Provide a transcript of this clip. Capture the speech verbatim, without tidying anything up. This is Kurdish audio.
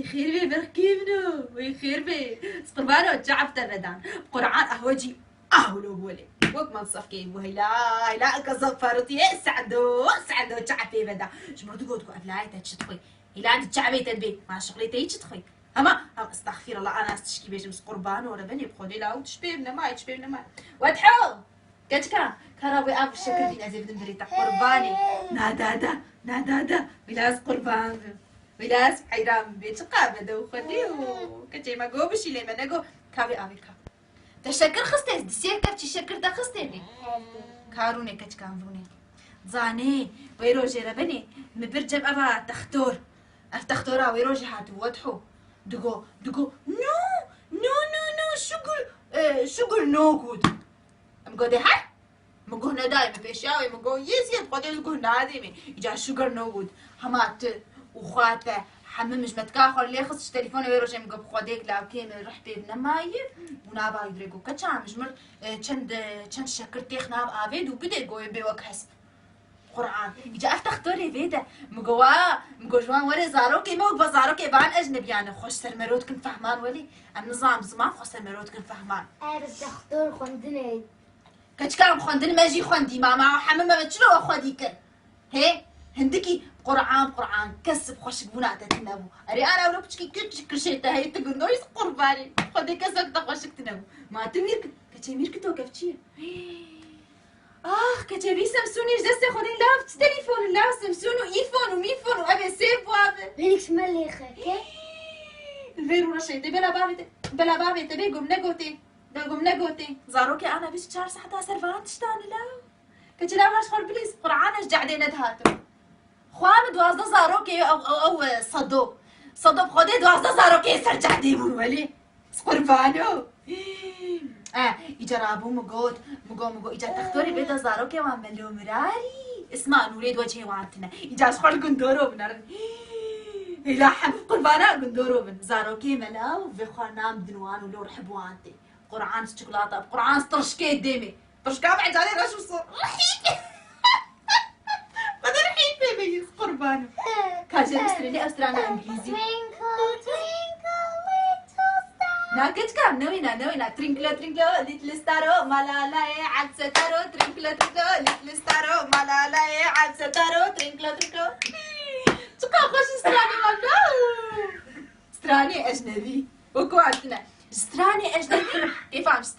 Xêr bê birxkê min o, wê xêr bê. Qurbano, çav te vedan. Quran ehwecî ahlo bolê. Wek man sefkê bu heyla, heyla eka zaf farotî, e, sendo, sendo, çav pê veda. Ji mir digot ku ev layê te çi dixwê? Heyla di çavê te dibê, ma şixlê te yî çi dixwê? Hema, hem estexfirullah, ana ez tişkî bêjim, qurbano re benê, bi Xwedê law tiş pê nema, hiç pê nema. Wetho! Keçika, kara wê av şekir bîn, ez ê bidim birê te qurbanê. Na dada, na dada, wî laz qurban bim. Wî laz heyran bê, çi qabe de û Xwedê û keçê me go bişîlê me, nego, ka wê avê ka. Te şekir xistê, di sê kevçî şekir te xistê bî. Ka rûnê keçika em rûnê. Zanê, wê rojê re benê, mi bir cem eva textor. Ev textora wê rojê hatibû, wetho. Digo, digo, no, no, no, no, sugar, e, sugar no good. Em go dê her? Min guh nedayê, min pêşiya wê, min got, yes, yes, Xwedê li guh nadê me. Îca sugar no good. Hema tu û xwe te hemî mijmetka xwe lê xist ji telefonê wê rojê, min got, bi Xwedê lawkê min rih pê nemayî û nava wî dirê got, keça min ji mir, e, çend, e, çend şekir têx nav avê dû bidê, goyê bê wek hesp. Quran. Îca ev textorê vê de. Min got, wa, min got, ji wan were zarokê me û ba zarokê van ecnebiyane xweş ser mero dikin fehman welê. Em nizam ziman xweş ser mero dikin fehman. Ev textor xwendinê. Keçika em xwendin me jî xwendî, ma, ma hemî me çilo we xwedî kir? Hê? Hindikî Quran, Quran, kes bi xweşikbûna te tune bû. Erê, ana wilo piçkî kiçik kirşê te heye, tu gundoyî qurbanî. Xwedê kesek te xweşik tune bû. Ma tu mîr kir, keçê mîr kir to kev çi ye? Ax, keçê vî Semsûnê ji destê Xwedê lav, çi telîfon in lav, Semsûn û îfon û mîfon û ev ê sêv bû abi. Felix me lê xeke. Li vê rûreşê tê bela bavê te, bela bavê te bê gum negotê. Begum negotê. Zarokê ana bîst çar saeta ser van tiştan e la. Keçê la baş xwe bilîz. Qur'an ez cehdê nedihatim. Xwe min duwazdeh zarokê ew, ew, ew, e, Sado. Sado bi Xwedê duwazdeh zarokê ser cehdê bûn welê. Qurbano. Eh, îca rabû min got, min got, min got, îca textorê bê de zarokê wan Melo Mirarî. Isma Nûrê di wecihê wan tine. Îca ji xwe li gundoro bin erin. Hêla hemî qurbana gundoro bin. Zarokê Mela û vê xwe nam din wan û lo rihib wan tê. Qur'an çikolata, Qur'an tirşkê dêmê. Tirşka me carê reş û sor. Rihî. Xwedê rihî pê beyî, qurban. Ka jê bistrênê ew strana îngilîzî. Twinkle, twinkle, little star. Na keçika, newêna, newêna. Twinkle, twinkle, little star, oh, malalaê, etse taro. Twinkle, twinkle, little star, oh, malalaê, etse taro. Twinkle, twinkle. Çiqa xweş stranê wala. Stranê ecnebî. Wek ku hatine. Ji stranê ecnebî, kêfa min ji